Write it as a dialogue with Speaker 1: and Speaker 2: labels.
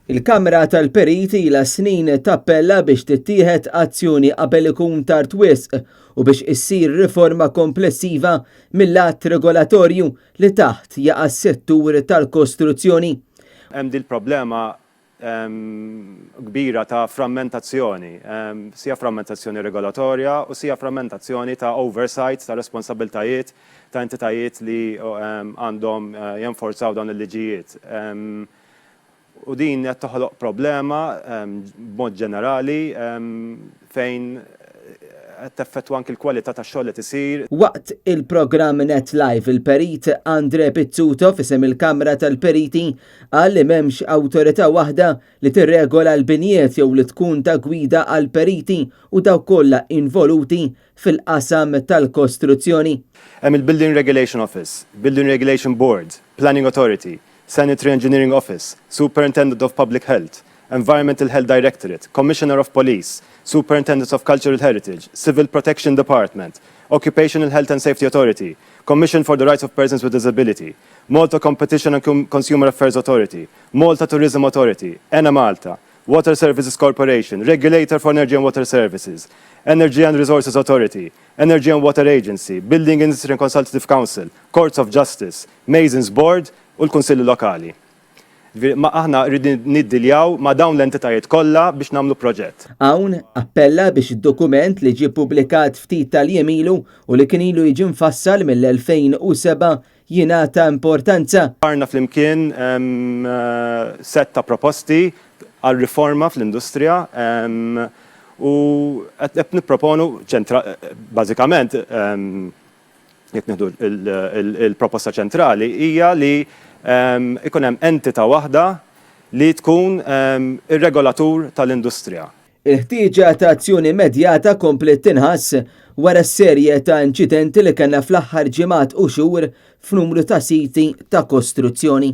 Speaker 1: Il-Kamra tal-Periti ilha snin tappella biex tittieħed azzjoni qabel ikun tard wisq u biex issir riforma komplessiva mill-att regolatorju li taħt jaqa' s-settur tal-kostruzzjoni.
Speaker 2: Hemm dil-problema kbira ta' frammentazzjoni, sia frammentazzjoni regolatorja u sia frammentazzjoni ta' oversight ta' responsabbiltajiet ta' entitajiet li għandhom jenforzaw dawn il-liġijiet. U din qed toħloq problema b'mod ġenerali fejn qed teffettwa anki l-kwalità tax-xogħol li qed isir.
Speaker 1: Waqt il-programm Net Live, il-Perit Andre Pizzuto f'isem il-Kamra tal-Periti qal li m'hemmx awtorità waħda li tirregola l-binjiet jew li tkun ta' gwida għall-periti u dawk kollha involuti fil-qasam tal-kostruzzjoni.
Speaker 2: Hemm il-Building Regulation Office, Building Regulation Board, Planning Authority, Sanitary Engineering Office, Superintendent of Public Health, Environmental Health Directorate, Commissioner of Police, Superintendent of Cultural Heritage, Civil Protection Department, Occupational Health and Safety Authority, Commission for the Rights of Persons with Disability, Malta Competition and Consumer Affairs Authority, Malta Tourism Authority, Enemalta, Water Services Corporation, Regulator for Energy and Water Services, Energy and Resources Authority, Energy and Water Agency, Building Industry and Consultative Council, Courts of Justice, Masons Board u l-Kunsilli Lokali. Ġifieri ma aħna rridu niddiljaw ma' dawn l-entitajiet kollha biex nagħmlu proġett.
Speaker 1: Hawn appella biex id-dokument li ġie ppubblikat ftit tal-jiem ilu u li kien ilu jiġi mfassal mill-2007 jingħata importanza.
Speaker 2: Ġbarna flimkien sett ta' proposti għal riforma fl-industrija u qed nipproponu bażikament jekk nieħdu il-proposta ċentrali hija li ikun hemm entità waħda li tkun ir-regolatur tal-industrija.
Speaker 1: Il-ħtieġa ta' azzjoni immedjata kompliet tinħass wara s-serje ta' inċidenti li kellna fl-aħħar ġimgħat u xhur f'numru ta' siti ta' kostruzzjoni.